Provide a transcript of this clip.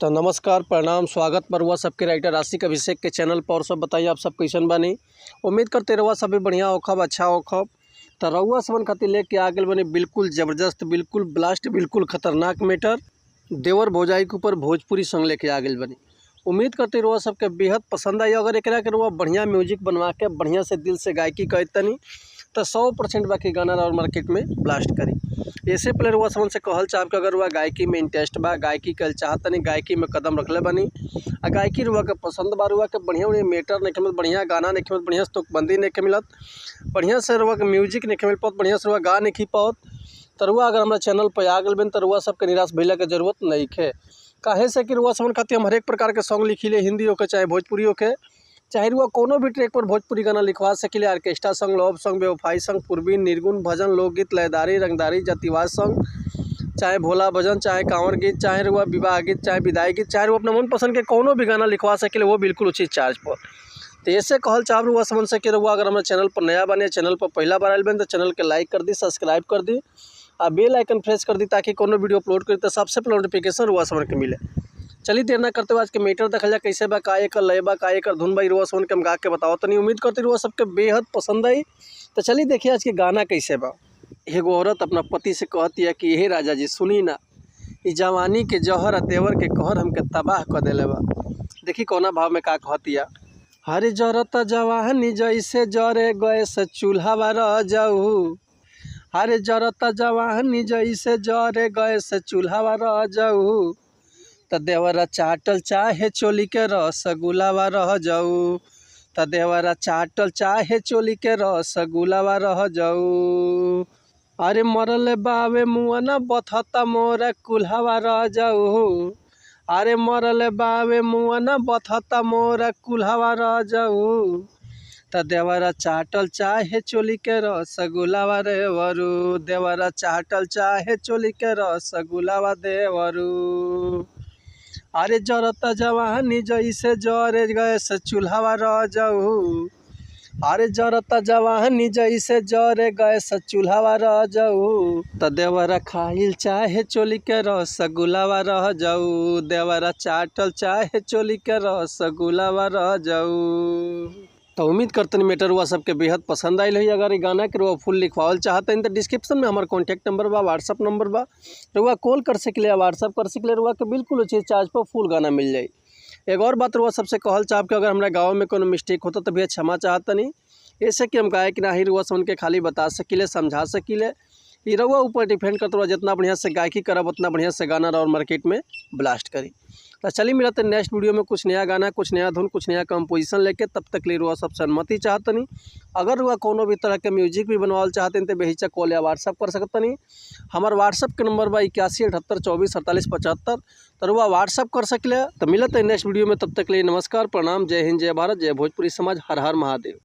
तो नमस्कार, प्रणाम, स्वागत बा रउआ सबके राइटर आशिक अभिषेक के चैनल पर। और सब बताइए, आप सब कैसन बानी? उम्मीद करते रउआ सब भी बढ़िया होखब, अच्छा होखब। तो रउआ सबन खातिर लेके आ गइल बानी बिल्कुल ज़बरदस्त, बिल्कुल ब्लास्ट, बिल्कुल खतरनाक मैटर देवर भौजाई के ऊपर भोजपुरी सॉन्ग लेके आ गइल बानी। उम्मीद करते रउआ सबके बेहद पसंद आई। अगर एकरा के रउआ बढ़िया म्यूजिक बनवा के बढ़िया से दिल से गायकी करत तनी तो 100% बाकी गाना और मार्केट में ब्लास्ट करी। ऐसे पहले रउआ सबन से कहल चाहब कि अगर रउआ गायकी में इंटरेस्ट बा, गायकी कल चाहतनी, गायकी में कदम रखले बानी आ गायकी रउआ के पसंद बा, रउआ के बढ़िया बढ़िया मैटर नहीं मिलत, बढ़िया गाना नहीं मिलत, बढ़िया से तुकबंदी नहीं मिलत, बढ़िया से रउआ के म्यूजिक नहीं मिल पावत, बढ़िया से रउआ गा नहीं पावत, तो रउआ अगर हमारा चैनल पर आ गइल बानी तो रउआ सबके निराश भइला के जरूरत नहीं है। काहे से कि रउआ सबन खातिर हम हरेक प्रकार के सॉन्ग लिखिले, हिंदी होके चाहे भोजपुरी होके, चाहे रुआ कोनो भी ट्रैक पर भोजपुरी गाना लिखवा सकिले। ऑर्केस्ट्रा सॉन्ग, लव सॉन्ग, बेवफाई सॉन्ग, पूर्वी, निर्गुण, भजन, लोकगीत, लयदारी, रंगदारी, जातिवाद सॉन्ग, चाहे भोला भजन, चाहे कांवर गीत, चाहे रुआ विवाह गीत, चाहे विदाई गीत, चाहे रुआ अपना मन पसंद के कोनो भी गाना लिखवा सकिले, वो बिल्कुल उचित चार्ज पर। तो ऐसे कहल चाहब रुआ समझ सके रुआ अगर हमारे चैनल पर नया बने, चैनल पर पहला बार आयल बने तो चैनल के लाइक कर दी, सब्सक्राइब कर दी आ बेल आइकन प्रेस कर दी ताकि कोनो वीडियो अपलोड करी तो सबसे पहले नोटिफिकेशन रुआ समझ के मिले। चलिए देर ना करते हुए आज के मैटर देखल जा कैसे बा, का एकर लय बा, का एकर धुन बा, रुआ सुन के हम गा के बताओ तनी। उम्मीद करते रुआ सबके बेहद पसंद आई। तो चलिए देखिए आज के गाना कैसे बा। एगो औरत अपना पति से कहती है कि हे राजा जी सुनी ना, ई जवानी के जहर आ देवर के कहर हमके तबाह कर देले बा। देखी कौना भाव में का कहतिया। हरे जरत जवानी जैसे जरे गैस चूल्हा रह जाऊ, हरे जरत जवानी जैसे जरे गैस चूल्हा रह जाऊ, त देवरा चाटल चाहे चोली के रसगुल्लावा रह जाऊ, त देवरा चाटल चाहे चोली के रसगुल्लावा रह जाऊ। अरे मरल बावे मुआना बथता मोरा कुल्हावा रह जाऊ, अरे मरल बावे मुआना बथता मोरा कुल्हावा रह जाऊ, त देवरा चाटल चाहे चोली के रसगुल्लावा देवरू, देवरा चाटल चाहे चोली के रसगुल्लावा देवरू। अरे जरत जवानी जैसे जरे गैस चूल्हावा रह जाऊ, अरे जरत जवानी जैसे जरे गैस चूल्हावा रह जाऊ, त देवरा खाइल चाहे चोली के रसगुल्लावा रह जाऊ, देवरा चाटल चाहे चोली के रसगुल्लावा रह जाऊ। तो उम्मीद करतनी मैटर रुआ सबके बेहद पसंद आयल है। अगर ई गाना के रुआ फुल लिखवावल चाहते तो डिस्क्रिप्शन में हमार कॉन्टैक्ट नंबर बा, व्हाट्सअप नंबर बा, रुआ कॉल कर सकले या व्हाट्सअप कर सकले, रुआ के बिल्कुल उचित चार्ज पर फुल गाना मिल जाई। एक और बात रुआ सबसे कहल चाहब कि अगर हमारा गाँव में कोनो मिस्टेक होता तो भैया क्षमा चाहतनी, ऐसे कि हम गायक ना ही रुआ सब उनके खाली बता सकीले, समझा सकीले। ई रउआ ऊपर डिपेंड करत रउआ जितना बढ़िया से गायकी करब उतना बढ़िया से गाना और मार्केट में ब्लास्ट करी। तो चलिए मिलते हैं नेक्स्ट वीडियो में कुछ नया गाना, कुछ नया धुन, कुछ नया कंपोजिशन लेके। तब तक लिए रुआ सबसे अनुमति चाहतनी। अगर रुआ कोनो भी तरह के म्यूजिक भी बनवाल चाहते हैं तो बेहिचक कॉल या व्हाट्सअप कर सकतनी। हमार व्हाट्सअप के नंबर बा 81 78 24 48 75, तो रुआ व्हाट्सअप कर सकले। तो मिलते हैं नेक्स्ट वीडियो में, तब तक लिए नमस्कार, प्रणाम, जय हिंद, जय भारत, जय भोजपुरी समाज, हर हर महादेव।